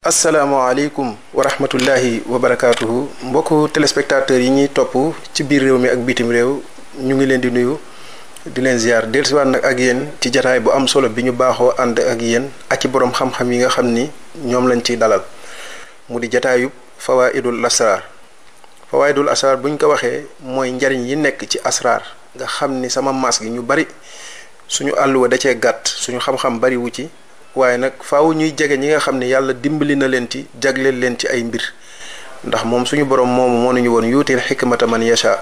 asalaamaaleykum wa rahmatullahi wa barakaatuhu mbokku téléspectateurs yi ñuy topp ci biir réew mi ak bitim réew ñu ngi leen di nuyu di leen ziar dellusiwaat nag ak yéen ci jataay bu am solo bi ñu baaxoo ànd ak yéen ak ci borom xam-xam yi nga xam ni ñoom lañ ciy dalal mu di jataayub fawaidul asrar fawaidul asrar bu ñu ko waxee mooy njariñ yi nekk ci asrar nga xam ni sama maas gi ñu bari suñu àlluwa da cee gàtt suñu xam-xam bari wu ci waaye nag faaw ñuy jege ñi nga xam ne yàlla dimbali na leen ci jagleel leen ci ay mbir ndax moom suñu borom moomu moo nañu woon yuutil xikmata man yasha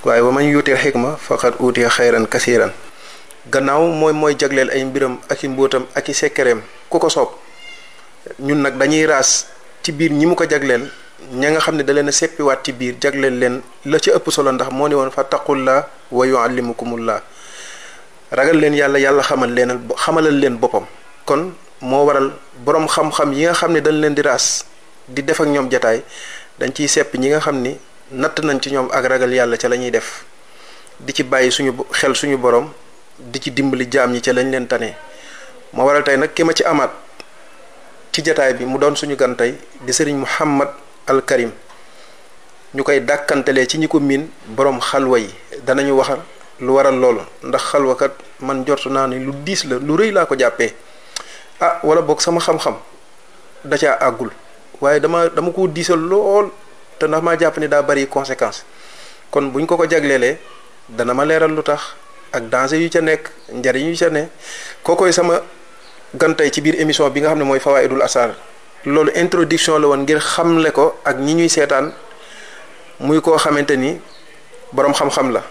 waaye wa man yuutil xikma faqad utiya xayran kasiran gannaaw mooy jagleel ay mbiram ak i mbóotam ak i sekkereem ku ko soob ñun nag dañuy raas ci biir ñi mu ko jagleel ña nga xam ne da leen a seppiwaat ci biir jagleel leen la ci ëpp solo ndax moo ni woon fattaqullaa wa yuallimukumullah ragal leen yàlla yàlla xamalal leen boppam kon moo waral boroom xam-xam yi nga xam ne dañ leen di raas di def ak ñoom jataay dañ ciy sepp ñi nga xam ni natt nañ ci ñoom ak ragal yàlla ca la ñuy def di ci bàyyi suñu xel suñu borom di ci dimbali jaam ñi ca lañ leen tane moo waral tey nag ki ma ci amaat ci jataay bi mu doon suñu gan tey di sëriñ Mouhamad Al Karim ñu koy dàkkantelee ci ñi ko miin boroom xalwa yi danañu wax lu waral loolu ndax xalwakat man jortu naa ni lu diis la lu rëy laa ko jàppee wala boog sama xam-xam da caa àggul waaye dama ko diisal lool te ndax maa jàpp ni daa bari conséquence kon buñ ko jagleelee dana ma leeral lu tax ak danger yu ca nekk njariñ yu ca ne kookoy sama gantay ci biir émission bi nga xam ne mooy fawaidul asrar loolu introduction la woon ngir xamle ko ak ñi ñuy seetaan muy koo xamante ni boroom xam-xam la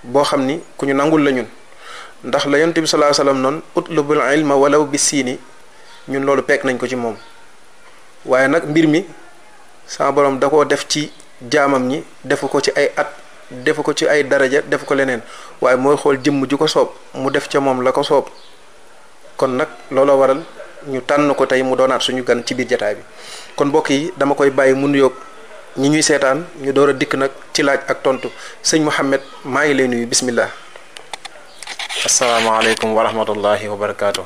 boo xam ni ku ñu nangul la ñun ndax la yonent bi sallallahu alayhi wasallam noonu utlubul ilma walaw bi siini ñun loolu peek nañ ko ci moom waaye nag mbir mi sama borom da koo def ci jaamam ñi defu ko ci ay at defu ko ci ay daraja defu ko leneen waaye mooy xool jëmm ju ko soob mu def ca moom la ko soob kon nag looloo waral ñu tànn ko tey mu doonaat suñu gan ci biir jataay bi kon mbokk yi dama koy bàyyi mu nuyoog ñi ñuy seetaan ñu door a dikk nag ci laaj ak tontu sëñ Mouhamed maa ngi lay nuyu bismillah. asalaamaaleykum wa rahmatullahi wa barakaatu.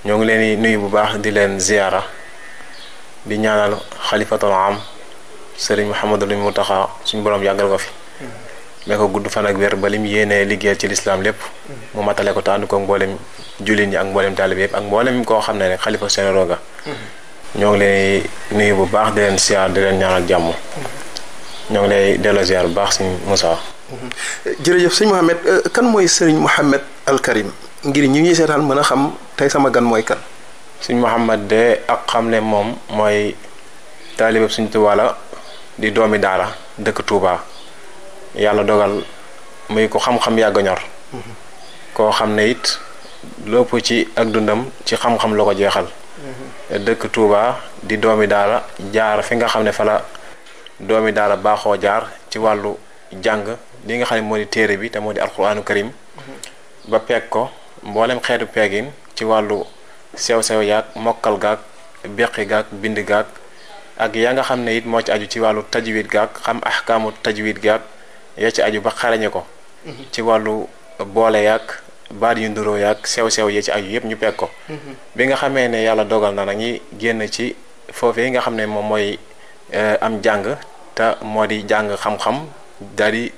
ñoo ngi leen di nuyu bu baax di leen ziyaara di ñaanal xalifatul am sëriñ Mouhamadul Mountakha suñu borom yàggal ko fi. mais ko gudd fan ak wér ba lim yéenee liggéeyal ci lislaam lépp. mu matale ko te ànd ko mboolem jullit ñi ak mboolem taalibe yëpp ak mboolem koo xam ne rek xalifa généraux nga. ñoo ngi leen nuyu bu baax di leen ziyaar di leen ñaanal jàmm. ñoo ngi lay delloo ziyaar bu baax suñu Moussa. jërëjëf sëñ Mouhamed kan mooy sëriñ Mouhamed Al Karim ngir ñi ñuy seetaan mën a xam tey sama gan mooy kan. sëñ Mouhamed de ak xam ne moom mooy taalibe suñu Tuubaa la di doomi daara dëkk Touba yàlla dogal muy ko xam-xam yàgg ñor. koo xam ne it lépp ci ak dundam ci xam-xam la ko jeexal. dëkk Touba di doomi daara jaar fi nga xam ne fa la doomi daara baaxoo jaar ci wàllu jàng li nga xam ne moo di téere bi te moo di alquraanu karim ba peeg ko mboolem xeetu peegin ci wàllu sew-sew yaag mokkal gaag beqi gaag bind gaag ak yaa nga xam ne it moo ci aju ci wàllu tajwid gaag xam ahkaamu tajwid gaag yaa ci aju ba xarañe ko ci wàllu boole yaag baat yu nduroo yaag sew-sew yee ci aju yëpp ñu peeg ko bi nga xamee ne yàlla dogal na nag ñi génn ci foofee nga xam ne moom mooy am jàng te moo di jàng xam-xam daal di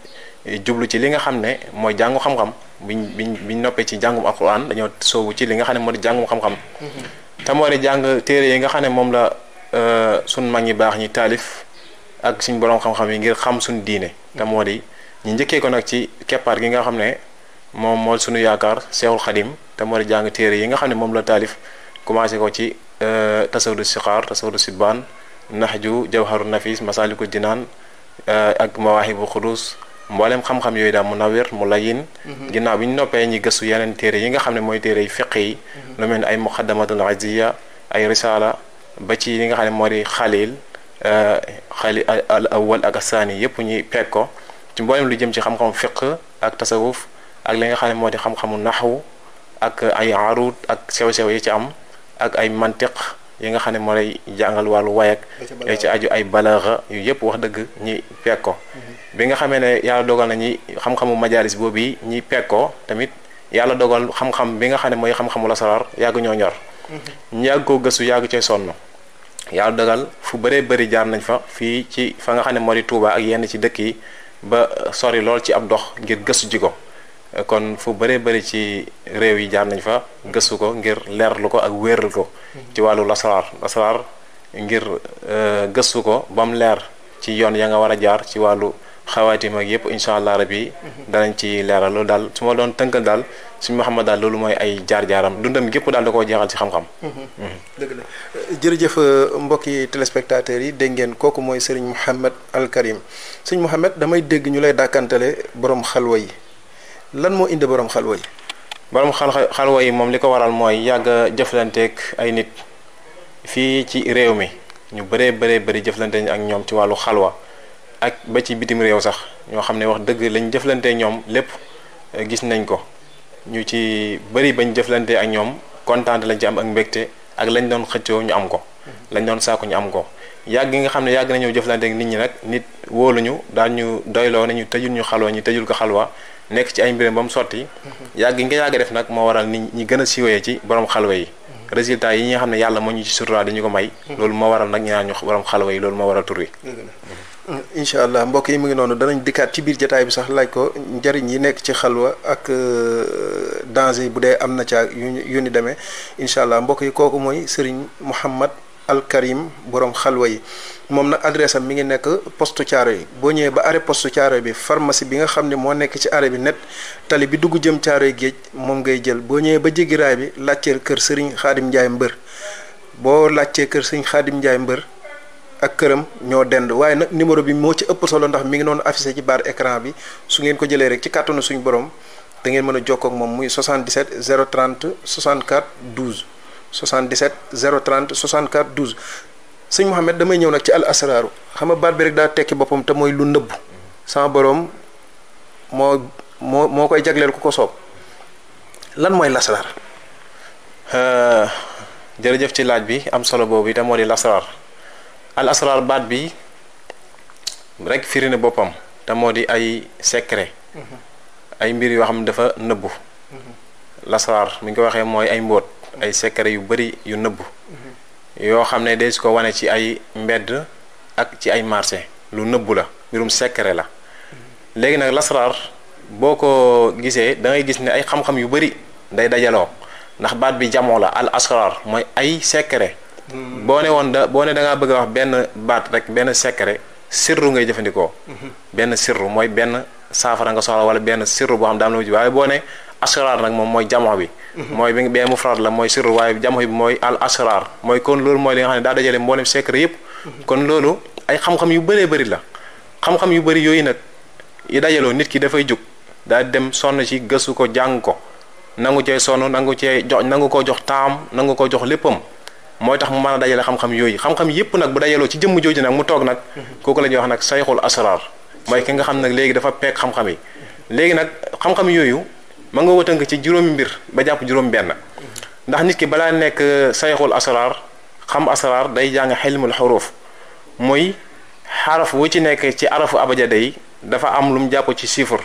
jublu ci li nga xam ne mooy jàngu xam-xam biñ noppee ci jàngum alquran dañoo soobu ci li nga xam ne moo di jàngum xam-xam te moo di jàng téere yi nga xam ne moom la suñ mag ñi baax ñi taalif ak suñ boroom xam-xam yi ngir xam suñ diine te moo di ñu njëkkee ko nag ci keppaar gi nga xam ne moom moo suñu yaakaar Seexul Xadim te moo di jàng téere yi nga xam ne moom la taalif commencé ko ci tasawudu sixaar tasawudu sibaan naxju jawharu nafis masaliku jinaan ak mawaahibu xudus mboolem xam-xam yooyu daal mu nawir mu layin ginnaaw bi ñu noppee ñi gëstu yeneen téere yi nga xam ne mooy téere yi fiq yi lu mel ni ay muqaddamatul aziya ay risala ba ci li nga xam ne moo di xalil al awwal ak asaani yëpp ñuy peeg ko ci mboolem lu jëm ci xam-xamu fiq ak tasawuf ak li nga xam ne moo di xam-xamu naxwu ak ay arut ak sew-sew yi ci am ak ay mantiq yi nga xam ne moo lay jàngal wàllu wayak yi ci aju ay balaaxa yu yëpp wax dëgg ñi peeg ko bi nga xamee ne yàlla dogal na ñi xam-xamu majalis boobu ñi peeg ko tamit yàlla dogal xam-xam bi nga xam ne mooy xam-xamu lasaraar yàgg ñoo ñor ñu yàgg koo gëstu yàgg cee sonn yàlla dogal fu bëree bëri jaar nañ fa fii ci fa nga xam ne moo di Touba ak yenn ci dëkk yi ba sori lool ci ab dox ngir gëstu ji ko kon fu bëree bëri ci réew yi jaar nañ fa gëstu ko ngir leerlu ko ak wéeral ko ci wàllu lasaraar ngir gëstu ko ba mu leer ci yoon ya nga war a jaar ci wàllu xawaatim ak yëpp incha allah rabi danañ ci leeral loolu daal su ma doon tënkal daal suñu Muhammad daal loolu mooy ay jaar-jaaram dundam gépp daal da koo jeexal ci xam-xam. dëgg la jërëjëf mbokki téléspectateurs yi dégg ngeen kooku mooy Serigne Mouhamed Al Karim Serigne Mouhamed damay dégg ñu lay dàkkantale borom xalwa yi lan moo indi borom xalwa yi. borom xalwa yi moom li ko waral mooy yàgg jëflanteeg ay nit fii ci réew mi ñu bëree bëri jëflante ak ñoom ci wàllu xalwa ak ba ci bitim réew sax ñoo xam ne wax dëgg lañ jëflante ñoom lépp gis nañ ko ñu ci bëri bañ jëflante ak ñoom kontaan lañ ci am ak mbégte ak lañ doon xëccoo ñu am ko lañ doon saako ñu am ko yàgg gi nga xam ne yàgg nañoo jëflante ak nit ñi nag nit wóoluñu daal ñu doyloo ne ñu tëjul ñu xalwa ñu tëjul ko xalwa nekk ci ay mbiram ba mu sotti yàgg nga yàgg def nag moo waral nit ñi gën a siiwee ci borom xalwa yi résultat yi nga xam ne yàlla moo ñu ci sutura dañu ko may loolu moo waral nag ñu naan ñu borom xalwa yi loolu moo waral tur wi incha allah mbokk yi mu ngi noonu danañ dikkaat ci biir jataay bi sax laaj ko njariñ yi nekk ci xalwa ak danger yi bu dee am na ca yu ni demee incha allah mbokk yi kooku mooy Serigne Mouhamed Al Karim borom xalwa yi moom nag adresse am mi ngi nekk poste Thiaroye yi boo ñëwee ba arrêt poste Thiaroye bi pharmacie bi nga xam ne moo nekk ci arrêt bi net tali bi dugg jëm Thiaroye géej moom ngay jël boo ñëwee ba jéggi raay bi laajteel kër Serigne Khadim Ndiaye mbër boo laajtee kër Serigne Khadim Ndiaye mbër ak këram ñoo dend waaye nag numéro bi moo ci ëpp solo ndax mi ngi noonu affiché ci barre écran bi su ngeen ko jëlee rek ci kàttanu suñu borom da ngeen mën a jokkoo ak moom muy 77 030 64 12 77 030 64 12 sëñ Mouhamed damay ñëw nag ci al asraaru xam nga baat bi rek daa tekki boppam te mooy lu nëbbu sama borom moo koy jagleel ku ko soob lan mooy lasraar. jërëjëf ci laaj bi am solo boobu itam moo di lasraar al asraar baat bi rek firi na boppam te moo di ay secret ay mbir yoo xam ne dafa nëbbu lasraar mi ngi ko waxee mooy ay mbóot ay secret yu bari yu nëbbu yoo xam ne day su ko wane ci ay mbedd ak ci ay marché lu nëbbu la mbirum secret la léegi nag lasraar boo ko gisee da ngay gis ne ay xam-xam yu bari day dajaloo ndax baat bi jamoo la al asraar mooy ay secret boo ne woon da ngaa bëgg a wax benn baat rek benn secret sirru ngay jëfandikoo benn sirru mooy benn saafara nga soxla wala benn sirru boo xam daam la wuji waaye boo ne asraar nag moom mooy jamoo bi mooy bi bee mufrad la mooy sirru waaye jamoo bi mooy al asraar mooy kon loolu mooy li nga xam ne daa dajale mboolem secret yëpp kon loolu ay xam-xam yu bëree bëri la xam-xam yu bëri yooyu nag yi dajaloo nit ki dafay jóg daal dem sonn ci gëstu ko jàng ko nangu cee sonn nangu ko jox taam nangu ko jox léppam mooy tax mu mën a dajale xam-xam yooyu xam-xam yëpp nag bu dajaloo ci jëmm jooju nag mu toog nag kooku la ñuy wax nag sayxul asraar mooy ki nga xam nag léegi dafa peeg xam-xam yi léegi nag xam-xam yooyu ma nga wëtënk ci juróomi mbir ba jàpp juróom benn ndax nit ki balaa nekk sayxul asraar xam asraar day jàng xilmul xuruuf muy xaraf wu ci nekk ci arafu abajada yi dafa am lu mu jàpp ci chiffre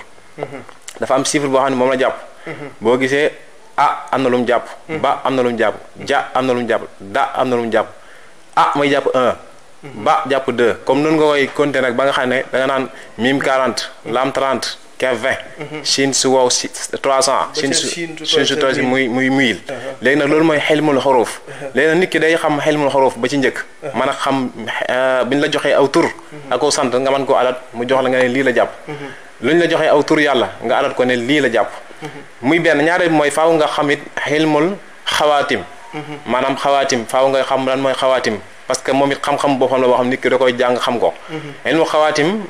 dafa am chiffre boo xam ne moom la jàpp boo gisee a am na lu mu jàpp ba am na lu mu jàpp ja am na lu mu jàpp da am na lu mu jàpp a mooy jàpp 1 ba jàpp 2 comme noonu nga koy compter nag ba nga xam ne da nga naan mim 40 lam 30 kef 20 shin su wow 300 shin su tosi muy 1000 léegi nag loolu mooy xelmul xorof léegi nag nit ki day xam xelmul xorof ba ci njëkk mën a xam bi ñu la joxee aw tur ak aw sant nga mën koo adat mu jox la nga ne lii la jàpp lu ñu la joxee aw tur yàlla nga adat ko ne lii la jàpp muy benn ñaareel bi mooy faaw nga xam it xilmul xawaatim maanaam xawaatim faaw nga xam lan mooy xawaatim parce que moom it xam-xam boppam la boo xam nit ki da koy jàng xam ko xilmul xawaatim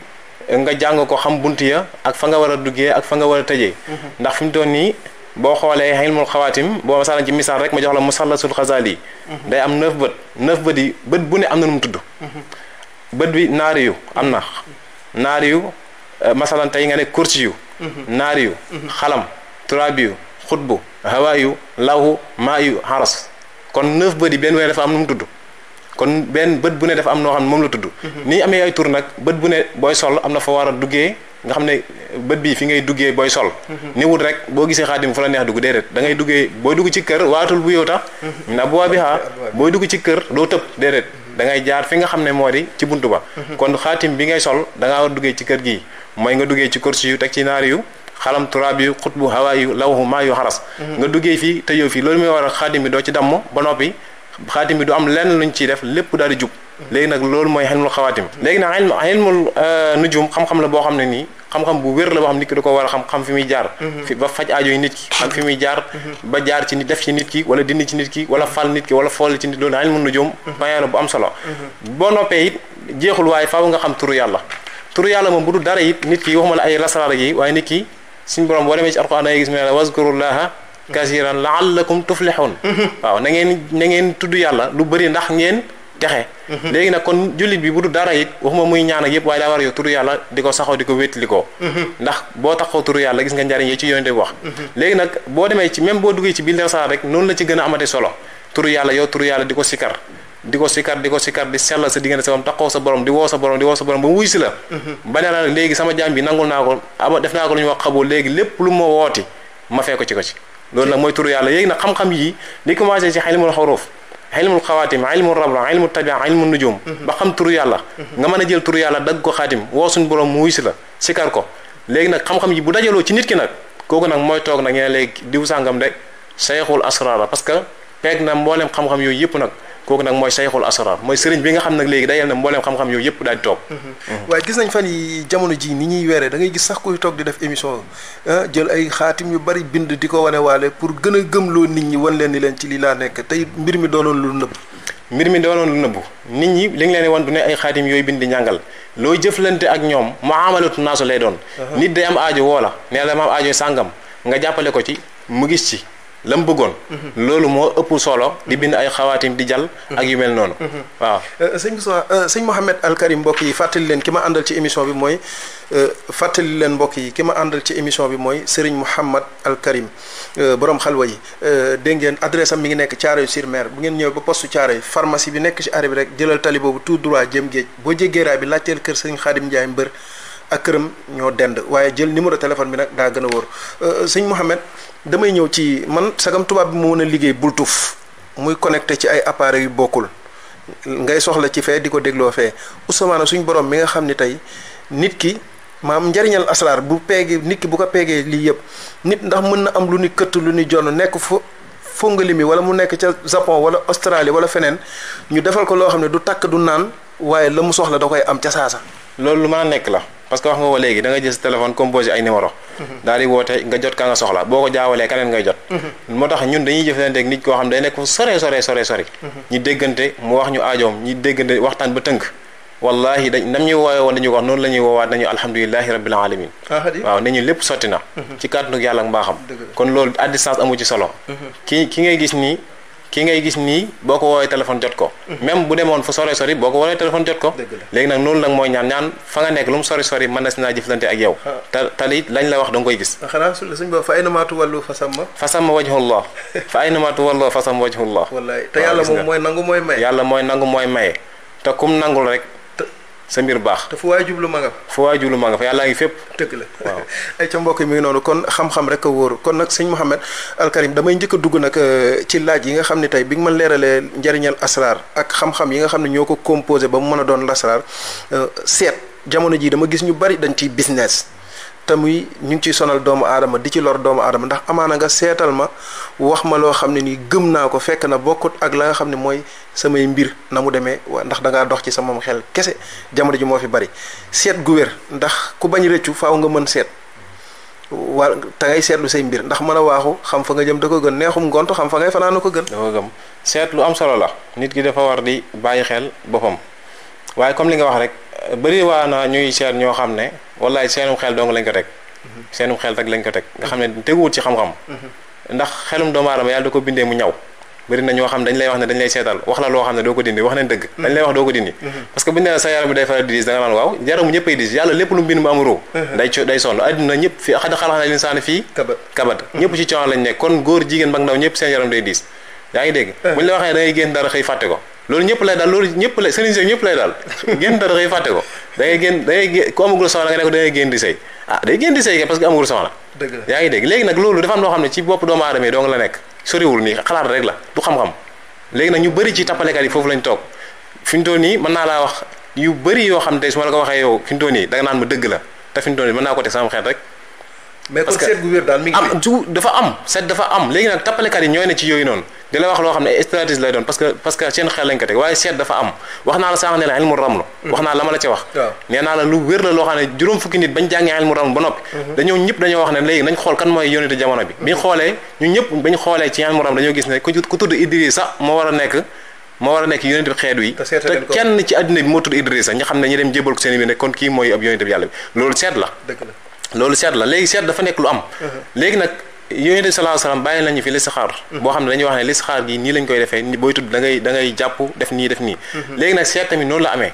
nga jàng ko xam bunt ya ak fa nga war a duggee ak fa nga war a tëjee ndax fi mu doon nii boo xoolee xilmul xawaatim boo masalan ci misaal rek ma jox la musallasul xasaali day am 9 bët yi bët bu ne am na nu mu tudd bët bi naari yu am na naari yu masalan tey nga ne kursi yu naari yu xalam turaabi yu xutbu hawa yu lawhu maa yu xaras kon 9 bët yi benn wee dafa am nu mu tudd kon benn bët bu ne dafa am noo xam ne moom la tudd nii amee ay tur nag bët bu ne booy sol am na fa war a duggee nga xam ne bët bii fi ngay duggee booy sol ni wut rek boo gisee xaatim fu la neex dugg déedéet da ngay duggee booy dugg ci kër waatul bu yow tax na bu waa bi xaa booy dugg ci kër doo tëb déedéet da ngay jaar fi nga xam ne moo di ci buntu ba kon xaatim bi ngay sol da ngaa war duggee ci kër gii mooy nga duggee ci kursi yu teg ci naari yu xalam turaab yu xutbu hawaa yu lawhu maa yu xaras nga duggee fii tëjoo fii loolu mooy war a xaatim bi doo ci damm ba noppi xaatim bi du am lenn luñ ciy def lépp daal di jub léegi nag loolu mooy xilmul xawaatim léegi nag xilmul nujum xam-xam la boo xam ne nii xam-xam bu wér la boo xam nit ki da ko war a xam fi muy jaar fi ba faj aajo yi nit ki xam fi muy jaar ba jaar ci nit def ci nit ki wala dindi ci nit ki wala fal nit ki wala fool ci nit loolu xilmul nujum bayan la bu am solo boo noppee it jeexul waaye faaw nga xam turu yàlla moom bu dul dara it nit ki waxuma la ay lasaraar yi waaye nit ki suñu borom boo demee ci alquran dangay gis mu ne la wazkurullaha kasiran laallakum tuflihun waaw na ngeen tudd yàlla lu bëri ndax ngeen texe léegi nag kon jullit bi bu du dara it waxuma muy ñaan ak yëpp waaye daa war a yow turu yàlla di ko saxoo di ko wéttali ko ndax boo taxoo turu yàlla gis nga njariñ yi ci yonente bi wax léegi nag boo demee ci même boo duggee ci biir saar rek noonu la ci gën a amate solo turu yàlla di ko sikar di sellal sa diggante sa borom taxoo sa borom di woo sa borom ba mu wuy si la ba ne la léegi sama jaam bi nangul naa ko def naa ko lu ñu wax xaboo léegi lépp lu ma wooti ma fee ko ci loolu nag mooy turu yàlla léegi nag xam-xam yi li commencé ci ilmul xuruuf ilmul xawaatim ilmul rabra ilmul tabia ilmul nujum ba xam turu yàlla nga mën a jël turu yàlla dagg ko xaatim woo suñu borom mu wuy si la sikar ko léegi nag xam-xam yi bu dajaloo ci nit ki nag kooku nag mooy toog nag ñu ne léegi diw sàngam de sayxul asrar parce que peeg na mboolem xam-xam yooyu yëpp nag kooku nag mooy sayxul asrar mooy sëriñ bi nga xam nag léegi day yem ne mbooleem xam-xam yooyu yëpp daal di toog waaye gis nañ fan yi jamono ji ni ñuy weeree da ngay gis sax kuy toog di def émission jël ay xaatim yu bari bind di ko wane waale pour gën a gëmloo nit ñi wan leen ni leen ci lii laa nekk tey mbir mi doonoon lu nëbb nit ñi li nga leen wan du ne ay xaatim yooyu bind di ñàngal loo jëflante ak ñoom muamalatu naasu lay doon nit day am aajo woo la nee la ma am aajo sàngam nga jàppale ko ci mu gis ci la mu bëggoon loolu moo ëpp solo di bind ay xawaatim di jàll ak yu mel noonu waaw sëñ Mouhamed Al Karim mbokk yi fàttali leen ki ma àndal ci émission bi mooy Serigne Mouhamed Al Karim borom xalwa yi dégg ngeen adresse am mi ngi nekk Thiaroye-sur-Mer bu ngeen ñëwee ba poste Thiaroye pharmacie bi nekk ci arrêt bi rek jëlal tali boobu tout droit jëm géej boo jéggee raay bi laajteel kër Serigne Khadim Ndiaye mbër ak këram ñoo dend waaye jël numéro téléphone bi nag daa gën a wóor sëñ Mouhamed damay ñëw ci man sagam tubaab bi mu mën a liggéey Bluetooth muy connecté ci ay appareils yu bokkul ngay soxla ci fee di ko dégloo fee Ousmane suñ borom mi nga xam ni tey nit ki maam njariñal asraar bu peegee nit ki bu ko peegee lii yëpp nit ndax mën na am lu ni këtt lu ni jonn nekk fongali mi wala mu nekk ca Japon wala Australie wala feneen ñu defal ko loo xam ne du takk du naan waaye la mu soxla da koy am ca saasa. loolu lu mën a nekk la parce que wax nga ko léegi da nga jël sa téléphone composé ay numéro daal di woote nga jot ka nga soxla boo ko jaawalee keneen ngay jot moo tax ñun dañuy jëflante ak nit koo xam day nekk fu sore ñi déggante mu wax ñu aajoom ñi déggante waxtaan ba tënk wallahi nam ñuy woowe woon dañuy wax noonu la ñuy woowaat nañu alhamdulilahi rabbil alamin waaw ne ñu lépp sotti na ci kàttanu yàlla ak mbaaxam kon loolu à distance amu ci solo ki ngay gis nii boo ko woowee téléphone jot ko même bu demoon fu sori boo ko woowee téléphone jot ko léegi nag noonu nag mooy ñaan fa nga nekk lu mu sori mën na si naa jëflante ak yow te it lañ la wax da nga koy gis xanaa suñ ba fa aynama tuwallu fasamma wajhullah fa aynama tuwallu fasamma wajhullah wallaay te yàlla moom mooy nangu mooy maye yàlla mooy nangu mooy maye te kum nangul rek sa mbir baax te fu waay jublu ma nga fa yàllaa ngi fépp dëgg la waaw ay ca mbokk mi ngi noonu kon xam-xam rek a wóoru kon nag sëñ Mouhamed Al Karim damay njëkk a dugg nag ci laaj yi nga xam ne tey bi nga ma leeralee njariñal asraar ak xam-xam yi nga xam ne ñoo ko composé ba mu mën a doon lasraar seet jamono ji dama gis ñu bari dañ ciy business te muy ñu ngi ciy sonal doomu aadama di ci lor doomu aadama ndax amaana nga seetal ma wax ma loo xam ne nii gëm naa ko fekk na bokkut ak la nga xam ne mooy samay mbir na mu demee ndax da ngaa dox ci sama xel kese jamono ji moo fi bari seet gu wér ndax ku bañ rëccu faaw nga mën seet te ngay seetlu say mbir ndax mën a waaxu xam fa nga jëm da ko gën neexum ngont xam fa ngay fanaan ko gën. da ko gëm seet lu am solo la nit ki dafa war di bàyyi xel boppam waaye comme li nga wax rek bëri waa na ñuy seet ñoo xam ne wallaay seenum xel dong lañ ko teg seenum xel rek lañ ko teg nga xam ne teguwut ci xam-xam ndax xelum doomu aadama yàlla da ko bindee mu ñaw bëri na ñoo xam dañ lay wax ne dañ lay seetal wax la loo xam ne doo ko dindi wax nañ dëgg dañ lay wax doo ko dindi parce que bu ñu nee sa yaram bi day faral di diis da nga naan waaw yaramu ñëpp ay diis yàlla lépp lu mu bind mu am ruu day sonn adduna ñëpp fi xad xalaxna linsaana fii kabat ñëpp ci coono lañ nekk kon góor jigéen mag ndaw ñëpp seen yaram day diis yaa ngi dégg bu ñu la waxee da ngay génn dara xëy fàtte ko loolu ñëpp lay daal loolu ñëpp lay sëriñ ñëpp lay daal génn dara xëy fàtte ko da ngay génn ku amagul soxla nga ne ko da ngay génn di sëy ah day génn di sëy parce que amul soxna. dëgg la yaa ngi dégg léegi nag loolu dafa am loo xam ne ci bopp doomu aadama yi doo nga la nekk soriwul nii xalaat rek la du xam-xam léegi nag ñu bëri ci tappalekat yi foofu lañ toog fi mu toll nii mën naa laa wax yu bëri yoo xam ne tey su ma la ko waxee yow fi mu toll nii da nga naan ma dëgg la te fi mu toll nii mën naa ko teg sama xeet rek. mais kon seet gu wér daal mi ngi am dafa am seet dafa am léegi nag tappalekat yi ñooy ne ci yooyu noonu di la wax loo xam ne stratégie lay doon parce que seen xel lañ ko teg waaye seet dafa am wax naa la sànq ne la ilmu ramlu wax naa la ma la ca wax nee naa la lu wér la loo xam ne juróom fukki nit bañ jàngee ilmu ramlu ba noppi dañoo ñëpp dañoo wax ne léegi nañ xool kan mooy yónnite jamono bi biñ xoolee ñu ñëpp bañ xoolee ci ilmu ramlu dañoo gis ne ku tudd Idrissa moo war a nekk yónnite bi xeetu yi te kenn ci àddina bi moo tudd Idrissa ñu xam ne ñu dem jébal ko seen bi ne kon kii mooy ab yónnite bi yàlla bi loolu seet la loolu seet la léegi seet dafa nekk lu am léegi nag yonent bi sallallahu alayhi wasallam bàyyi nañu fi listixaar boo xam ne dañuy wax ne listixaar gi nii lañ koy defee booy tudd da ngay jàpp def nii léegi nag seet tamit noonu la amee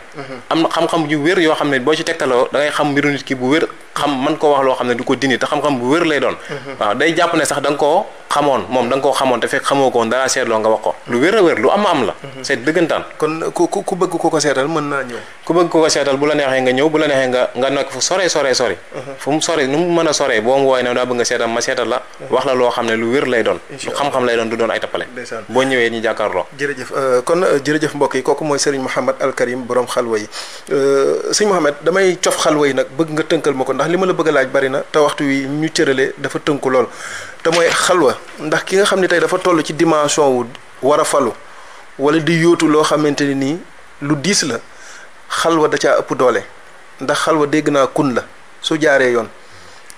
am na xam-xam yu wér yoo xam ne boo ci tegtaloo da ngay xam mbiru nit ki bu wér xam mën koo wax loo xam ne du ko dindi te xam-xam bu wér lay doon waaw day jàpp ne sax da nga koo xamoon moom da nga koo xamoon te fekk xamoo ko woon dara seetloo nga wax ko lu wér a wér lu am la seet dëggantaan kon ku bëgg ku ko seetal mën naa ñëw ku bëgg ku ko seetal bu la neexee nga ñëw bu la neexee nga nekk fu sore fu mu sore nu mu mën a sore boo mu wooy ne daa bëgg nga seetal ma seetal la wax la loo xam ne lu wér lay doon lu xam-xam lay doon du doon ay tappale boo ñëwee ñu jàkkaarloo jërëjëf mbokk yi kooku mooy Serigne Mouhamed Al Karim borom xalwa yi Serigne Mouhamed damay cof xalwa yi nag bëgg nga tënkal ma ko ndax li ma la bëgg a laaj bari na te waxtu wi ñu cërale dafa tënku lool te mooy xalwa ndax ki nga xam ne tey dafa toll ci dimension wu war a falu wala di yóotu loo xamante ni nii lu diis la xalwa da caa ëpp doole ndax xalwa dégg naa kun la su jaaree yoon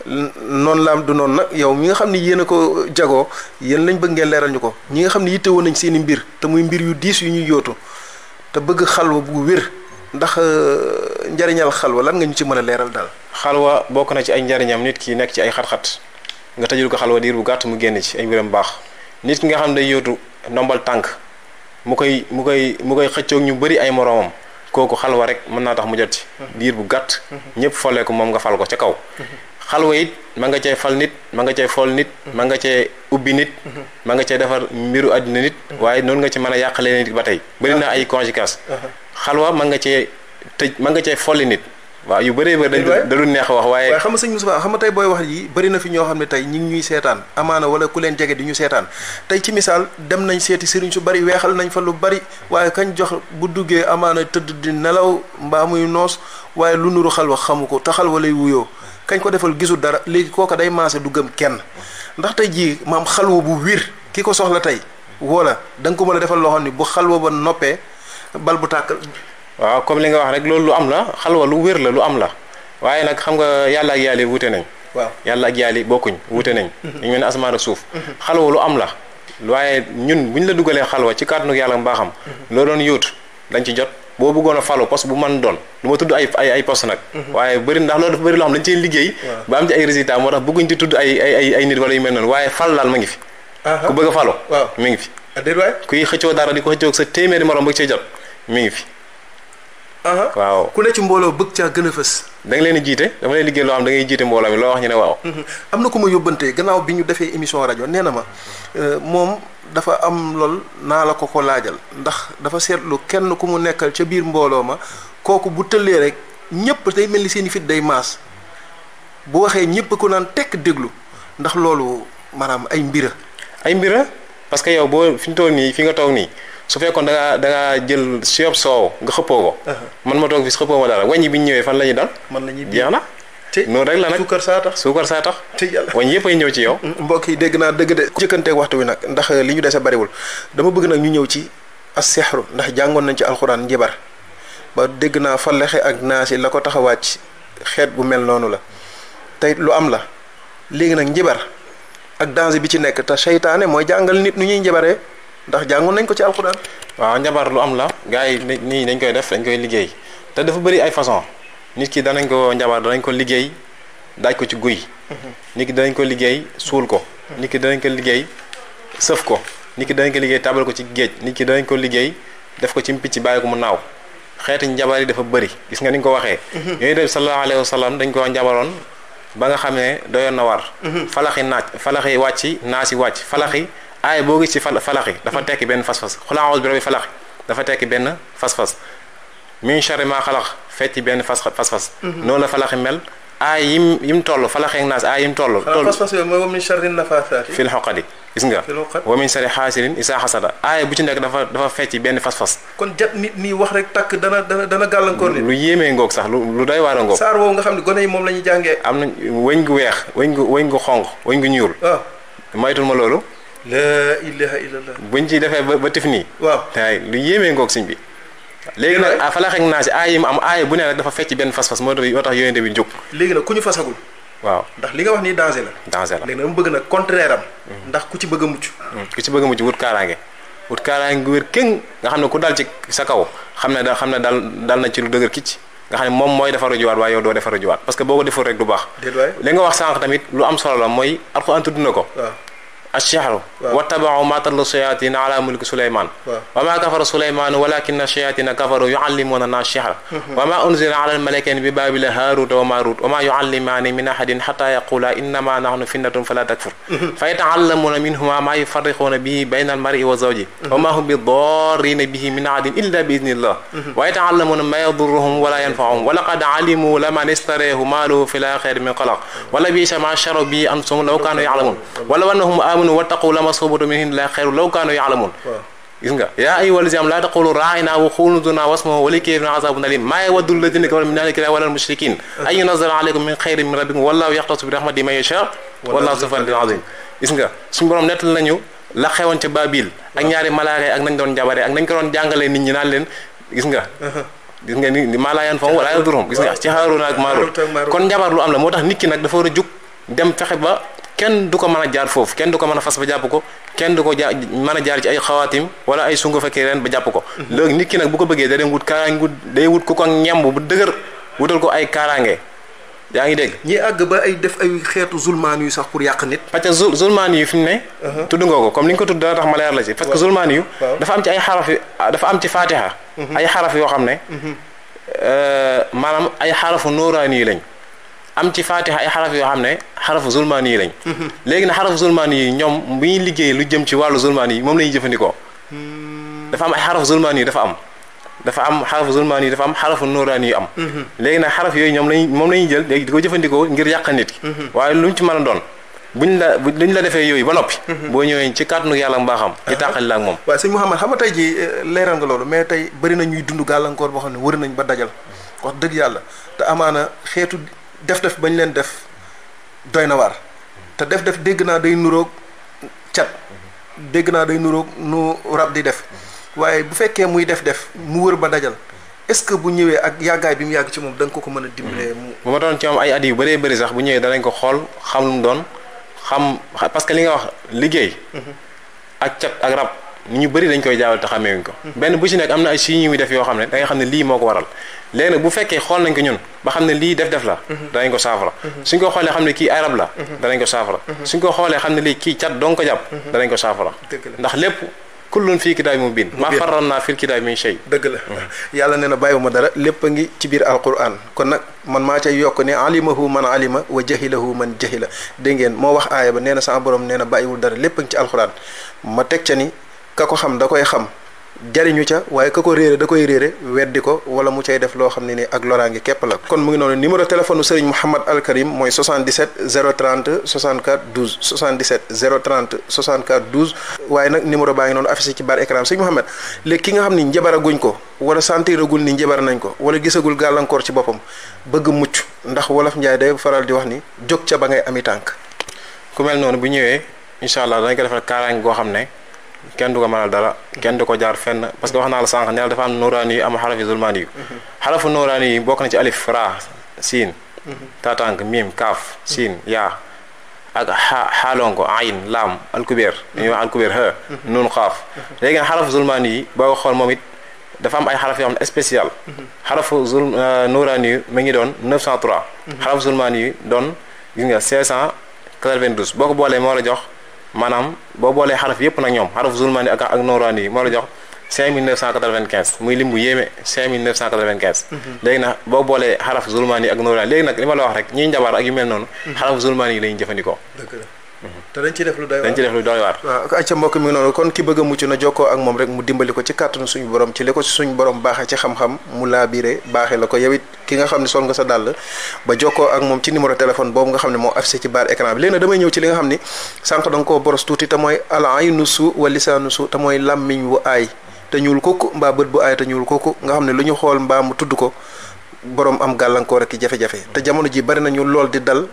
noonu la am du noonu nag yow mi nga xam ne yéen a ko jagoo yéen lañ bëgg ngeen leeral ñu ko ñi nga xam ne yittewoo nañ seen i mbir te muy mbir yu diis yu ñuy yóotu te bëgg xalwa bu wér ndax njariñal xalwa lan nga ñu ci mën a leeral daal. xalwa bokk na ci ay njariñam nit ki nekk ci ay xat-xat nga tëjul ko xalwa diir bu gàtt mu génn ci ay mbiram baax nit ki nga xam ne day yóotu ndombal tànk mu koy xëccoog ñu bëri ay moroomam kooku xalwa rek mën naa tax mu jot ci diir bu gàtt ñëpp folee ko moom nga fal ko ca kaw xalwa it ma nga cay fal nit ma nga cay fool nit ma nga cay ubbi nit ma nga cay defar mbiru àddina nit waaye noonu nga ci mën a yàqalee nit ba tey bëri na ay conséquences xalwa ma nga cee tëj ma nga cay folli nit waaw yu bëree bëri da du neex a wax waaye xam nga sëñ Moustapha xam nga tey booy wax yi bëri na fi ñoo xam ne tey ñi ngi ñuy seetaan amaana wala ku leen jege di ñu seetaan tey ci misaal dem nañ seeti sëriñ su bari weexal nañ fa lu bari waaye kañ jox bu duggee amaana tëdd di nelaw mbaa muy noos waaye lu nuru xalwa xamu ko te xalwa lay wuyoo kañ ko defal gisul dara léegi kooka day maase du gëm kenn ndax tey jii maam xalwa bu wir ki ko soxla tey wala da nga ko mën a defal loo xam ni bu xalwa ba noppee bal bu tàkk. waaw comme li nga wax rek loolu lu am la xalwa lu wér la lu am la waaye nag xam nga yàlla ak yàlla wute nañ. waaw yàlla ak yàlla bokkuñ wute nañ. dañu mel ne asamaan ak suuf. xalwa lu am la waaye ñun bu ñu la dugalee xalwa ci kàttanu yàlla mbaaxam. loo doon yóotu dañ ci jot. boo bëggoon a falu poste bu mën doon du ma tudd ay poste nag waaye bëri ndax loolu dafa bëri loo xam dañu cee liggéey ba am ci ay résultats moo tax bëgguñ ci tudd ay nit wala yu mel noonu waaye fal daal ma ngi fi ku bëgg a falu mi ngi fi kuy xëccoo dara di ko xëccoo sa téeméeri morom bëgg cee jot mi ngi fi waaw ku ne ci mbooloo bëgg caa gën a fës da nga leen di jiite dama lay liggéey loo xam da ngay jiite mbooloo mi loo wax ñu ne waaw am na ku ma yóbbante gannaaw bi ñu defee émission rajo nee na ma moom dafa am lool naa la ko laajal ndax dafa seetlu kenn ku mu nekkal ca biir mbooloo ma kooku bu tëllee rek ñëpp day mel ni seen i fit day maas bu waxee ñëpp ku naan tekk déglu ndax loolu maanaam ay mbira parce que yow boo fi ñu toog nii fi nga toog nii su fekkoon da ngaa jël siyop soow nga xëppoo ko man ma toog fi xëppoo ma dara wàññi bi ñu ñëwee fan la ñuy dal jeex na noonu rek la nag suukar saa tax wañ yëpp ay ñëw ci yow mbokk yi dégg naa dëgg de jëkkanteeg waxtu wi nag ndax li ñu dese bariwul dama bëgg nag ñu ñëw ci as-sihru ndax jàngoon nañ ci alxuraan njibar ba dégg naa fallexe ak naasi la ko tax a wàcc xeet gu mel noonu la tey lu am la léegi nag njibar ak danger bi ci nekk te seytaane mooy jàngal nit nu ñuy njibaree ndax jàngoon nañ ko ci alxuraan waaw njabar lu am la gars yi nii dañ koy def dañ koy liggéey te dafa bëri ay façon nit ki danañ ko njabar danañ ko liggéey daaj ko ci guy nit ki danañ ko liggéey suul ko nit ki danañ ko liggéey sëf ko nit ki danañ ko liggéey tabal ko ci géej nit ki danañ ko liggéey def ko ci picc bàyyi ko mu naaw xeeti njabar yi dafa bëri gis nga ni nga ko waxee yooyu def sallallahu alayhi wa sallam dañ ko njabaroon ba nga xam ne doyoon na war falaxi wàcc naasi wàcc falaxi aay boo gis ci falaxi dafa tekki benn fas-fas xulaawus bi rabi falaxi dafa tekki benn fas-fas min sharri ma xalax fecci benn fas-fas noonu la falaxi mel aay yim toll falax ak naas aay yim toll. pas-pas yooyu mooy wa min sharri nafaasaati fil uqadi gis nga. wa min sharri haasidin izaa hasada aay bu ci nekk dafa fecc benn fas-fas. kon jat nit nii wax rek takk dana gàllankoor nit. lu yéemee ngoog sax lu doy waar a ngoog. saar woowu nga xam ne gone yi moom la ñuy jàngee. am na wëñ gu weex wëñ gu xonq wëñ gu ñuul. waaw maytul ma loolu. laa ilaha illallah. buñ ci defee ba tif nii. waaw waaye lu yéemee ngoog sëñ bi. léegi nag falax ak naas aay yi mu am aay bu ne rek dafa fecc benn fas-fas moo tax yonente bi jóg. léegi nag ku ñu fasagul. waaw ndax li nga wax nii danger la. léegi nag mu bëgg nag contraire am. ndax ku ci bëgg a mucc. ku ci bëgg a mucc wut kaaraange gu wér kéng nga xam ne ku dal ci sa kaw xam ne dal na ci lu dëgër kicc nga xam ne moom mooy defaru jiwaat waaye yow doo defaru jiwaat parce que boo ko deful rek du baax. li nga wax sànq tamit lu am solo la mooy Alxuraan tudd na ko. الشهر واتبعوا ما تتلو الشياطين على ملك سليمان وما كفر سليمان ولكن الشياطين كفروا يعلمون الناس السحر وما أنزل على الملكين ببابل هاروت وماروت وما يعلمان من أحد حتى يقولا إنما نحن فتنة فلا تكفر فيتعلمون منهما ما يفرقون به بين المرء وزوجه وما هم بضارين به من أحد إلا بإذن الله ويتعلمون ما يضرهم ولا ينفعهم ولقد علموا لمن اشتريه ماله في الآخرة من خلاق ولبئس ما شروا به أنفسهم لو كانوا يعلمون ولو أنهم wattaqu lamasubatu min indillahi xayru law kaanu ya'lamun gis nga yaa ayyuhal lazina laa taqulu raa'ina wa qulu zurna wasma'u wa lil-kaafiriina azaabun aliim maa yawaddu allaziina kafaru min ahli kitaabi wala al-mushrikiin an yunazzala alaykum min xayrin min rabbikum wallaahu yaxtassu bi rahmatihi man yashaa wallaahu zul fadlil aziim gis nga suñu borom nettal nañu la xewoon ca Baabil ak ñaari malaaka ak nañ doon jabare ak nañ ko doon jàngalee nit ñi naan leen gis nga ni maa laa yanfa'uhum wa laa yadurruhum gis nga ci Haaruuna ak Maaruut kon njabar lu am la moo tax nit ki nag dafa war a jug dem fexe ba kenn du ko mën a jaar foofu kenn du ko mën a fas ba jàpp ko kenn du ko mën a jaar ci ay xawaatim wala ay sungu fekkee ren ba jàpp ko léegi nit ki nag bu ko bëggee da dem wut kaaraange day wut ku ko ñemb bu dëgër wutal ko ay kaaraange yaa ngi dégg ñi àgg ba ay def ay xeetu zulmaan yu sax pour yàq nit parce que zulmaan yu fi mu ne tudd nga ko comme li nga ko tudd dana tax ma leer la ci parce que zulmaan yu dafa am ci ay xaraf dafa am ci fatiha ay xaraf yoo xam ne maanaam ay xarafu nooraani yi lañ am ci fatiha ay xaraf yoo xam ne xarafu zulmaani yi lañ léegi nag xarafu zulmaani yi ñoom bu ñuy liggéey lu jëm ci wàllu zulmaani yi moom la ñuy jëfandikoo dafa am ay xarafu zulmaani yi dafa am xarafu zulmaani yi dafa am xarafu nooraani yi am léegi nag xaraf yooyu moom la ñuy jël léegi di ko jëfandikoo ngir yàq nit ki waaye lu mu ci mën a doon luñ la defee yooyu ba noppi boo ñëwee ci kàttanu yàlla mbaaxam ñu tàqali la ak moom waaw sëñ Mouhamed xam nga tey ji leeral nga loolu mais tey bëri na ñuy dund gàllankoor boo xam ne wër nañ ba dajal wax dëgg yàlla te amaana xeetu def bañ leen def doy na waar te def dégg naa day nuroog cat dégg naa day nuroog nu rab di def waaye bu fekkee muy def mu wër ba dajal est-ce que bu ñëwee ak yàggaay bi mu yàgg ci moom da nga ko mën a dimbalee mu bu ma doon ci moom ay at yu bëree bëri sax bu ñëwee danañ ko xool xam lu mu doon xam parce que li nga wax liggéey ak cat ak rab ñu bëri dañ koy jaawal te xameewuñ ko benn bu ci nekk am na ay signes yu muy def yoo xam ne da nga xam ne lii moo ko waral léegi nag bu fekkee xool nañ ko ñun ba xam ne lii def la danañ ko saafara suñ ko xoolee xam ne kii ay rab la danañ ko saafara suñ ko xoolee xam ne lii kii cat dong ko jàpp danañ ko saafara ndax lépp kullun fii kitaabi mubiin maa farrannaa fil kitaabi min shay dëgg la yàlla nee na bàyyiwuma dara lépp a ngi ci biir alquran kon nag man maa cay yokk ne alimahu man alima wa jahilahu man jahila dégg ngeen moo wax aaya ba nee na sama borom nee na bàyyiwul dara lépp a ngi ci alquran ma teg ca ni ka ko xam da koy xam jariñu ca waaye ka ko réere da koy réere weddi ko wala mu cay def loo xam ne ni ak loraange képp la kon mu ngi noonu numéro téléphone Serigne Mouhamad Al Karim mooy 77 030 64 12 77 030 64 12 waaye nag numéro baa ngi noonu affiché ci barre écran Serigne Mouhamad léegi ki nga xam ni njabaraguñ ko wala sentiragul ni njabar nañ ko wala gisagul gàllankoor ci boppam bëgg mucc ndax wolof Njaay day faral di wax ni jóg ca ba ngay ami tànk ku mel noonu bu ñëwee incha allah danañ ko defal kaaraange goo xam ne kenn du ko mënal dara kenn du ko jaar fenn parce que wax naa la sànq ne la dafa am nooraani yi am xarafi zulmaani yi xarafu nooraani yi bokk na ci alif ra siin tatank mim kaaf siin yaa ak xaalonko ayin laam alkubeer dañuy wax alkubeer ha nun xaaf léegi nag xarafu zulmaani yi boo ko xool moom it dafa am ay xaraf yoo xam ne spécial xarafu nooraani yi mu ngi doon 903 xarafu zulmaani yi doon gis nga 592 boo ko boolee moo la jox maanaam boo boolee xaraf yëpp nag ñoom xaraf zulmaani ak nooraani yi moo la jox 5995 muy lim bu yéeme 5995. léegi nag boo boolee xaraf zulmaani ak nooraani léegi nag li ma la wax rek ñiy njabar ak yu mel noonu. xaraf zulmaani yi la ñuy jëfandikoo. dëgg la. te dañ ci def lu doy waar dañ ci def lu doy waar. waaw ay ca mbokk mi ngi noonu kon ki bëgg a mucc na jokkoo ak moom rek mu dimbali ko ci kàttanu suñu borom ci li ko ci suñu borom baaxee ci xam-xam mu laabiré baaxee la ko yow it ki nga xam ne sol nga sa dàll ba jokkoo ak moom ci numéro téléphone boobu nga xam ne moo affiché ci barre écran bi léegi nag damay ñëw ci li nga xam ni sànq da nga koo boros tuuti te mooy al aynu su wa lisaanu su te mooy làmmiñ wu aay te ñuul kooku mbaa bët bu aay te ñuul kooku nga xam ne lu ñu xool mbaa mu tudd ko borom am gàllankoor ak jafe-jafe te jamono ji bari nañu lool di dal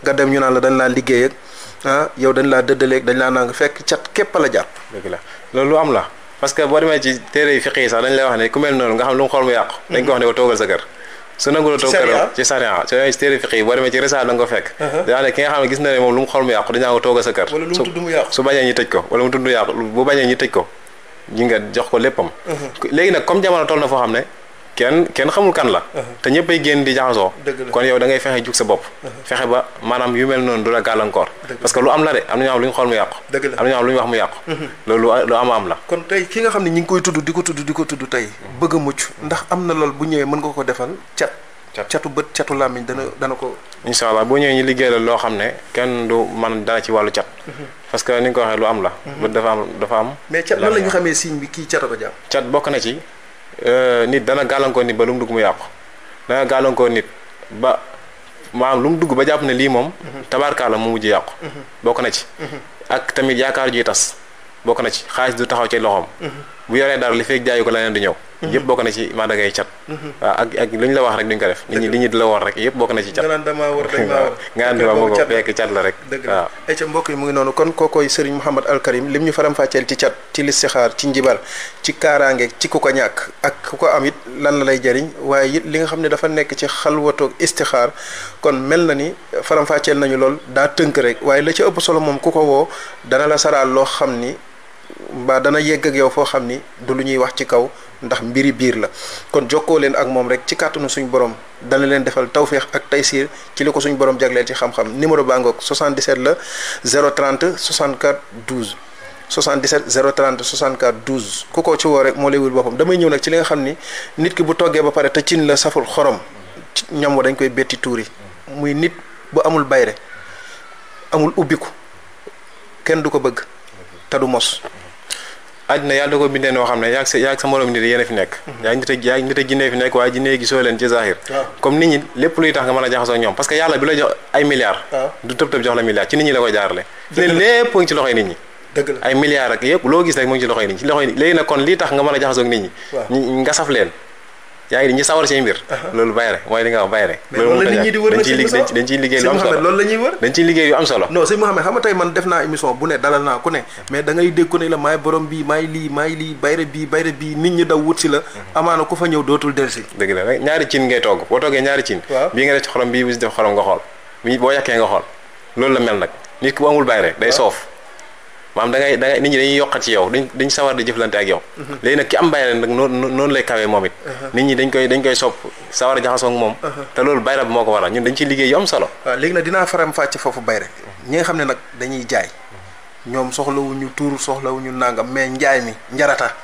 nga dem ñu naan la dañ laa liggéey ak yow dañ laa dëddaleeg dañ laa nang fekk cat képp la jàpp. dëgg la loolu lu am la parce que boo demee ci téere yi fiq yi sax dañ lay wax ne ku mel noonu nga xam lu mu xool mu yàqu. dañ ko wax ne ko toogal sa kër. su nangu la toog këram ci sariya ci téere fiq yi boo demee ci risaal da nga ko fekk. daa ne ki nga xam ne gis na ne moom lu mu xool mu yàqu dañaa ko toogal sa kër. wala lu mu tudd mu yàqu su bañee ñu tëj ko wala mu tudd mu yàqu bu bañee ñu tëj ko ñi nga jox ko léppam. léegi nag comme jamono toll na foo xam ne kenn xamul kan la. te ñëpp ay génn di jaxasoo. kon yow da ngay fexe jug sa bopp. fexe ba maanaam yu mel noonu du la gàllankoor. parce que lu am la de am na ñoo xam lu ñu xool mu yàqu. am na ñoo xam lu ñu wax mu yàqu. loolu lu am la. kon tey ki nga xam ne ñi ngi koy tudd di ko tudd tey bëgg a mucc ndax am na lool bu ñëwee mën nga ko defal catu bët catu làmmiñ dana ko. incha allah boo ñëwee ñu liggéey la loo xam ne kenn du man dara ci wàllu cat. parce que ni nga ko waxee lu am la. bët dafa am. mais cat lan la ñu xamee signe bi kii cat a ko jàpp. cat bokk na ci. nit dana gàllankoor nit ba lu mu dugg mu yàqu dana gàllankoor nit ba maanaam lu mu dugg ba jàpp ne lii moom tabaarkaala mu mujj yàqu bokk na ci ak tamit yaakaar juy tas bokk na ci xaalis du taxaw ci loxoom bu yoree dara li fekk jaayu ko la leen di ñëw yëpp bokk na ci mandagay cat waaw ak lu ñu la wax rek duñ ko def nit ñi di la woon rek yëpp bokk na ci cat nga naan dama moo ko fekk cat la rek waaw ay ca mbokk yi mu ngi noonu kon kookoy Serigne Mouhamad Al Karim lim ñu faram-fàcceel ci cat ci listixaar ci njibar ci kaaraange ci ku ko ñàkk ak ku ko am it lan la lay jëriñ waaye it li nga xam ne dafa nekk ci xalwatoog istixaar kon mel na ni faram-fàcceel nañu lool daa tënk rek waaye la ci ëpp solo moom ku ko woo dana la saraal loo xam ni mbaa dana yegg ak yow foo xam ni du lu ñuy wax ci kaw ndax mbiri biir la kon jokkoo leen ak moom rek ci kàttanu suñu borom dana leen defal tawféex ak taysiir ci li ko suñu borom jagleel ci xam-xam numéro baa ngoog 77 la 030 64 12 77 030 64 12 ku ko ci woo rek moo lay wul boppam damay ñëw nag ci li nga xam ni nit ki bu toggee ba pare te cin la saful xorom ñam wa dañ koy betti tuuri muy nit bu amul bayre amul ubbiku kenn du ko bëgg te du mos. àddina yàlla da ko bindee noo xam ne yaa ak sa morom nit yéen a fi nekk yaa ngi nit a jinne fi nekk waaye jinne gisoo leen ci zahir comme nit ñi lépp luy tax nga mën a jaxasoo ak ñoom parce que yàlla bi la jox ay milliards du tëb jox la milliards ci nit ñi la koy jaarale fi ne lépp ngi ci loxoy nit ñi ay milliards ak yëpp loo gis rek mu ngi ci loxoy nit ñi léegi nag kon lii tax nga mën a jaxasoo ak nit ñi nga saf leen yaa ngi ñi sawar ci mbir loolu bayre mooy li nga wax bayre loolu dañ ciy liggéey lu am solo loolu la ñuy wër dañ ciy liggéey yu am solo non sëñ Mouhamed xam nga tey man def naa émission bu ne dalal naa ku ne mais da ngay dégg ko ne la maay borom bii maay lii bayre bii nit ñi daw wut si la amaana ku fa ñëw dootul delsi dëgg la rek ñaari cin ngay togg boo toggee ñaari cin bii nga def ci xorom bii bu si def xorom nga xool bii boo yàkkee nga xool loolu la mel nag nit ki bu amul bayre day soof maanaam da ngay nit ñi dañuy yokkat ci yow dañ sawar di jëflante ak yow léegi nag ki am bayre nag noonu lay kawee moom it nit ñi dañ koy sopp sawar a jaxasoo ak moom te loolu bayre bi moo ko waral ñun dañ ciy liggéey yu am solo waaw léegi nag dinaa faram fàcc foofu bayre ñi nga xam ne nag dañuy jaay ñoom soxlawuñu tuur soxlawuñu nangam mais njaay mi njarata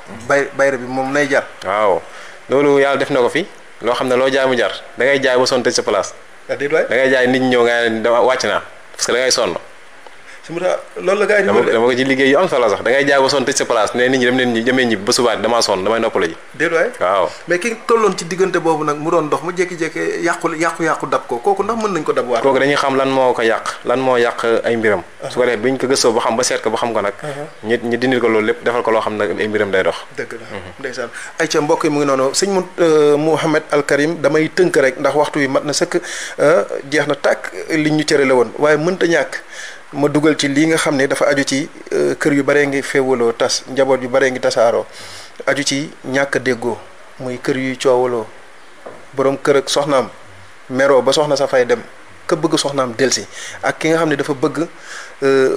bayre bi moom nay jar waaw loolu yàlla def na ko fi loo xam ne loo jaay mu jar da ngay jaay ba sonn tëj sa place da ngay jaay nit ñi ñëw nga ne dama wàcc naa parce que da ngay sonn loolu la gars yi dama ko ci liggéey yu am solo sax da ngay jaay ba sonn tëj sa place ne nit ñi dem leen ñi demee ñibbi ba subaat damaa sonn damay noppala ji déet waay waaw mais ki tolloon ci diggante boobu nag mu doon dox mu jékki-jékki yàqu dab ko kooku ndax mën nañ ko dab waat kooku dañuy xam lan moo ko yàq lan moo yàq ay mbiram su ko defee buñ ko gëstoo ba xam ba seet ko ba xam ko nag ñi dindil ko loolu lépp defal ko loo xam nag ay mbiram day dox dëgg la ndeysaan ay ca mbokk yi mu ngi noonu sëñ Mouhamad Al Karim damay tënk rek ndax waxtu wi mat na sëkk jeex na tàkk liñ ñu cërale woon waaye mënta ñàkk ma dugal ci lii nga xam ne dafa aju ci kër yu baree ngi féewaloo tas njaboot yu baree ngi tasaaroo aju ci ñàkk déggoo muy kër yuy coowaloo borom kër ak soxnaam meroo ba soxna sa fay dem ka bëgg soxnaam delsi ak ki nga xam ne dafa bëgg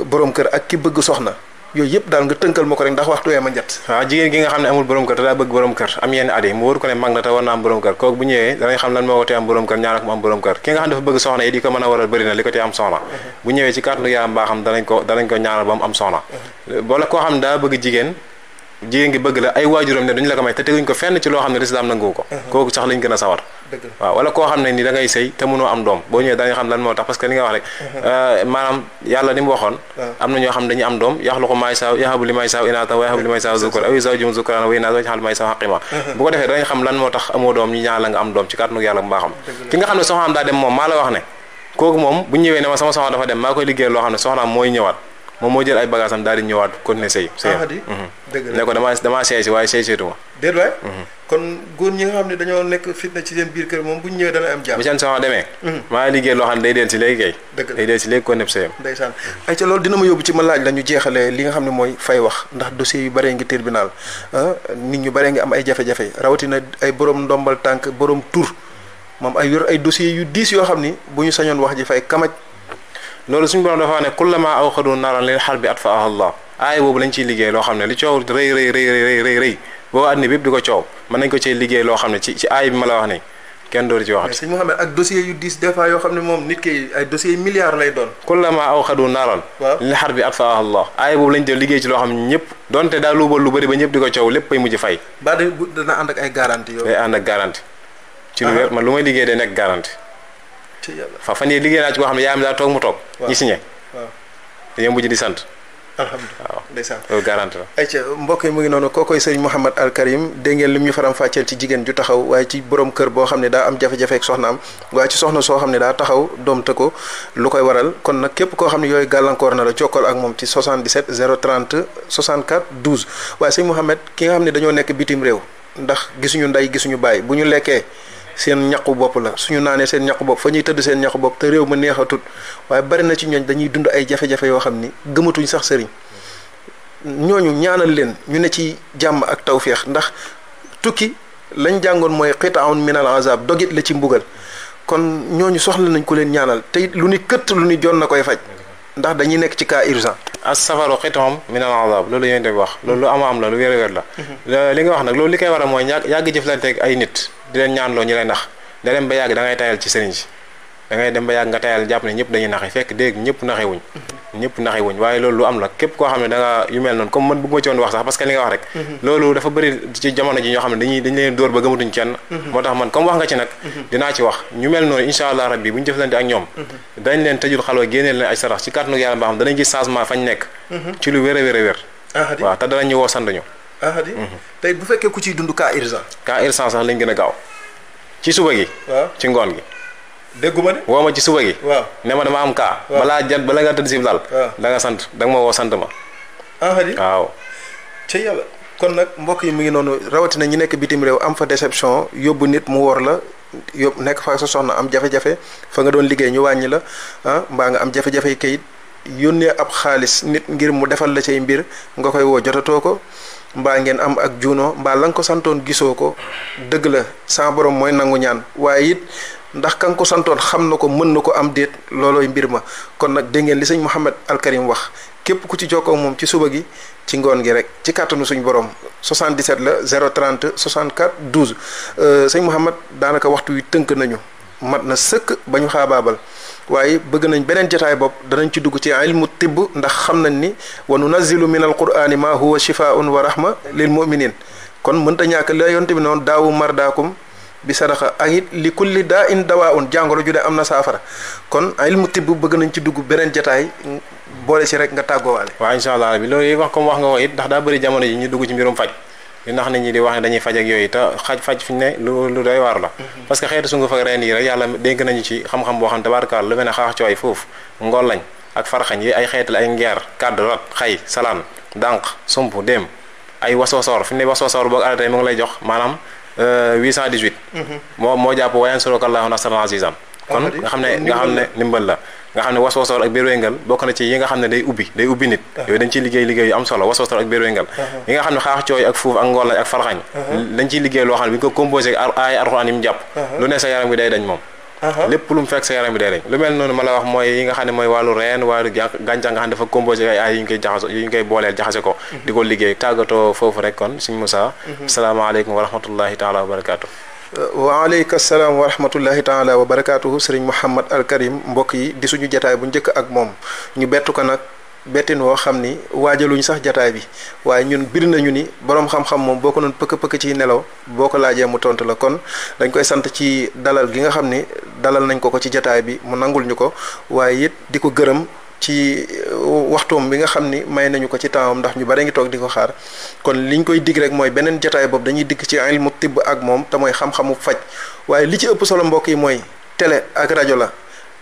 borom kër ak ki bëgg soxna yooyu yëpp daal nga tënkal ma ko rek ndax waxtu wee ma njat waaw jigéen gi nga xam ne amul borom kër te daa bëgg borom kër am yenn at yi mu wóor ko ne mag na te war na am borom kër kooku bu ñëwee danañ xam lan moo ko tee am borom kër ñaan ak mu am borom kër ki nga xam ne dafa bëgg soxna yi di ko mën a waral bëri na li ko tee am soxna bu ñëwee ci kàttanu yaram baa xam danañ ko ñaanal ba mu am soxna boole koo xam ne daa bëgg jigéen jigéen gi bëgg la ay waajuram ne duñu la ko may te teguñ ko fenn ci loo xam ne lislaam nangu ko kooku sax lañ gën a sawar waaw wala koo xam ne ni da ngay sëy te mënoo am doom boo ñëwee dañuy xam lan moo tax parce que li nga wax rek maanaam yàlla ni mu waxoon am na ñoo xam dañuy am doom yaxluqu maa yashaa yahabu liman yashaa inaathan wa yahabu liman yashaa zukur aw yuzawwijuhum zukraanan wa inaasan wa yaj'alu man yashaa aqiima bu ko defee dañuy xam lan moo tax amoo doom ñu ñaan la nga am doom ci kàttanu yàlla bu baaxam ki nga xam ne soxnaam daa dem moom maa la wax ne kooku moom bu ñëwee ne ma sama soxna dafa dem maa koy liggéey loo xam ne soxnaam mooy ñëwaat moom moo jël ay bagages am daal di ñëwaat continuer sëy ne ko damaa sëy si waaye sëy seetuma déet waay kon góor ñi nga xam ne dañoo nekk fitna ci seen biir kër moom bu ñu ñëwee dana am jàmm bu seen soxna demee maa ngi liggéey loo xam ne day del si léegi kay day del si léegi kon nepp sëyam ndeysaan ay ca loolu dina ma yóbbu ci ma laaj la ñu jeexalee li nga xam ne mooy fay wax ndax dossier yu bëree ngi tribunal nit ñu bëree ngi am ay jafe-jafe rawatina ay borom ndombal tànk borom tur moom ay yor ay dossiers yu diis yoo xam ni bu ñu sañoon wax ji fay kamaj loolu suñu borom dafa wax ne kullama awqadu naaran lil harbi atfa'aha Allah aaya boobu lañ ciy liggéey loo xam ne li coow rëy boo àddina bépp di ko coow mën nañ ko ciy liggéey loo xam ne ci aaya bi ma la wax ni kenn dooru ci waxati. sëñ Mouhamed ak dossier yu diis des fois yoo xam ne moom nit ki ay dossiers milliards lay doon. kullama awqadu naaran lil harbi atfa'aha Allah aaya boobu lañ def liggéey ci loo xam ne ñëpp donte daa luubal lu bëri ba ñëpp di ko coow lépp ay mujj fay. ba dana ànd ak ay garantie yow. day ànd ak garantie ci lu wér man lu may liggéey day nekk garantie ci yàlla fan yii liggéey naa ci koo xam ne yaa am daa toog mu toog. ñi signé. waaw dañoo mujj di sant. alhamdulilah waaw ndeysaan loolu garanti la. ayca mbokk yi mu ngi noonu kookoy sëñ Mouhamed Al Karim dégg ngeen lim ñu faram fàcceel ci jigéen ju taxaw waaye ci borom kër boo xam ne daa am jafe-jafe ak soxnaam waaye ci soxna soo xam ne daa taxaw doom te ko lu koy waral kon nag képp koo xam ne yooyu gàllankoor na la jokkool ak moom ci 77 030 64 12 waaye sëñ Mouhamed ki nga xam ne dañoo nekk bitim réew ndax gisuñu ndey gisuñu baay bu ñu lekkee seen ñaqu bopp la suñu naanee seen ñaqu bopp fa ñuy tëdd seen ñaqu bopp te réew ma neexatut waaye bari na ci ñooñ dañuy dund ay jafe-jafe yoo xam ni gëmatuñ sax sëriñ ñooñu ñaanal leen ñu ne ci jàmm ak tawféex ndax tukki lañ jàngoon mooy qita'un minal azab dogit la ci mbugal kon ñooñu soxla nañ ku leen ñaanal te it lu ni këtt lu ni jon na koy faj ndax dañuy nekk ci cas urgent. as-safaru qit'un minal azab loolu yéen di wax loolu lu am la lu wér la li nga wax nag loolu li koy waral mooy yàgg jëflanteeg ay nit di leen ñaanloo ñu lay nax da dem ba yàgg da ngay tayal ci sëriñ si da ngay dem ba yàgg nga tayal jàpp ne ñëpp dañuy naxe fekk dégg ñëpp naxe wuñ waaye loolu lu am la képp koo xam ne da nga yu mel noonu comme man bëgguma ci woon wax sax parce que li nga wax rek loolu dafa bëri ci jamono ji ñoo xam ne dañ leen dóor ba gëmatuñ kenn moo tax man comme wax nga ci nag dinaa ci wax ñu mel noonu insha allah rabbi bu ñu jëflante ak ñoom dañ leen tëjul xalwa génneel leen ay sarax ci kàttanu yàlla ba xam danañ gis changement fañ nekk ci lu wér a wér waaw te danañ ñu woo sant ñu tey bu fekkee ku ciy dund cas urgent sax lañ gën a gaaw ci suba gi ci ngoon gi dégguma ne woo ma ci suba gi waaw ne ma dama am kaa bala nga tëdd si dal da nga sant da nga ma woo sant ma waaw ci yàlla kon nag mbokk yi mu ngi noonu rawatina ñi nekk bitim réew am fa déception yóbbu nit mu wor la yóbbu nekk fa sa soxna am jafe-jafe fa nga doon liggéey ñu wàññi la mbaa nga am jafe-jafe kayit yónnee ab xaalis nit ngir mu defal la say mbir nga koy woo jotatoo ko mbaa ngeen am ak juuno mbaa la nga ko santoon gisoo ko dëgg la sa borom mooy nangu ñaan waaye it ndax ka nga ko santoon xam na ko mën na ko am déet loolooy mbir ma kon nag dégg ngeen li sëñ Mouhamed Al Karim wax képp ku ci jokkoo moom ci suba gi ci ngoon gi rek ci kàttanu suñu borom 77 la 030 64 12 sëñ Mouhamed daanaka waxtu wi tënk nañu mat na sëkk ba ñu xaabaabal waaye bëgg nañ beneen jotaay bopp danañ ci dugg ci ilmu tibb ndax xam nañ ni wa nunazzilu min al qur'ani ma huwa shifaa'un wa rahma lil mu'minin kon mënta ñàkk la yonte bi noonu daawu mardaakum bi sadaqa ak it li kulli daa in dawaa'un jàngoro ju ne am na saafara kon ilmu tibb bëgg nañ ci dugg beneen jotaay boole si rek nga tàggoowaale. waaw incha allah bi loolu yi wax comme wax nga ko it ndax daa bëri jamono ji ñu dugg ci mbirum faj li ndax nit ñi di wax ne dañuy faj ak yooyu te faj fi ñu ne lu doy waar la parce que xeetu sunguf ak reen yi rek yàlla dénk nañu ci xam-xam boo xam ne tabaarakaal lu mel ne xaax cooy foofu ngool lañ ak farxañ yi ay xeetal ay ngeer kàdd rat xay salaan dànq sump déem ay wasoosoor fi mu ne wasoosoor boo arrêté mu ngi lay jox maanaam 818 moo jàpp wayan surokallaahu nasran azizan kon nga xam ne ndimbal la nga xam ne waswasoor ak béréngal bokk na ci yi nga xam ne day ubbi nit yooyu dañ ciy liggéey yu am solo waswasoor ak béréngal yi nga xam ne xaax cooy ak fuuf ak ngool lañ ak farxañ dañ ciy liggéey loo xam ne bi ñu ko composé ay alxuraan yi mu jàpp lu ne sa yaram bi day dañ moom lépp lu mu fekk sa yaram bi day dañ lu mel noonu ma la wax mooy yi nga xam ne mooy wàllu reen wàllu gàncax nga xam ne dafa composé ay yu ñu koy booleel jaxase ko di ko liggéey tàggatoo foofu rek kon Sëñ Moussa asalaamaaleykum wa rahmatullahi taala wa barakaatu waaleykum salaam wa rahmatullahi taala wa barakaatuhu sëriñ Mouhamed Al Karim mbokk yi di suñu jataay bu njëkk ak moom ñu bettu ko nag bettin woo xam ni waajaluñ sax jataay bi waaye ñun bir nañu ni boroom xam-xam moom boo ko doon pëkk-pëkk ci nelaw boo ko laajee mu tontu la kon dañ koy sant ci dalal gi nga xam ni dalal nañ ko ci jataay bi mu nangul ñu ko waaye it di ko gërëm ci waxtoom bi nga xam ni may nañu ko ci tempsam ndax ñu bare ngi toog di ko xaar kon liñ koy dig rek mooy beneen jataay boobu dañuy dikk ci ilmu tibb ak moom te mooy xam-xamu faj waaye li ci ëpp solo mbokk yi mooy télé ak rajo la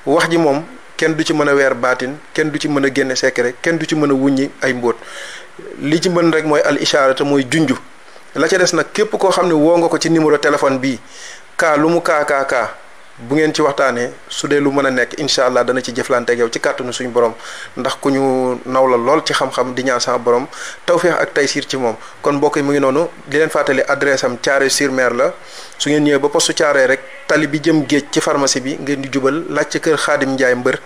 wax ji moom kenn du ci mën a weer baatin kenn du ci mën a génne secret kenn du ci mën a wuññi ay mbóot li ci mën rek mooy al ishaara te mooy junju la ca des nag képp koo xam ne woo nga ko ci numéro téléphone bii kaa lu mu kaa bu ngeen ci waxtaanee su dee lu mën a nekk incha allah dana ci jëflante ak yow ci kàttanu suñu borom ndax ku ñu naw la lool ci xam-xam di ñaan sama borom tawféex ak taysiir ci moom kon mbokk yi mu ngi noonu di leen fàttali adresse am Thiaroye-sur-Mer la su ngeen ñëwee ba postu Thiaroye rek tali bi jëm géej ci pharmacie bi ngeen di jubal laaj ci kër Xaadim Njaay mbër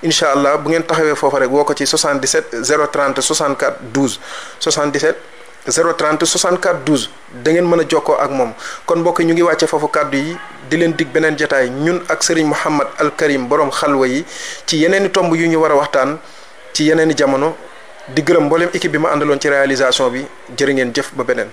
incha allah bu ngeen taxawee foofa rek woo ko ci 77 030 64 12 77 030 64 12 da ngeen mën a jokkoo ak moom kon mbokk ñu ngi wàcce foofu kàddu yi di leen dig beneen jotaay ñun ak Serigne Mouhamad Al Karim borom xalwa yi ci yeneeni tomb yu ñu war a waxtaan ci yeneeni jamono di gërëm mboolem équipe bi ma àndaloon ci réalisation bi jërë ngeen jëf ba beneen.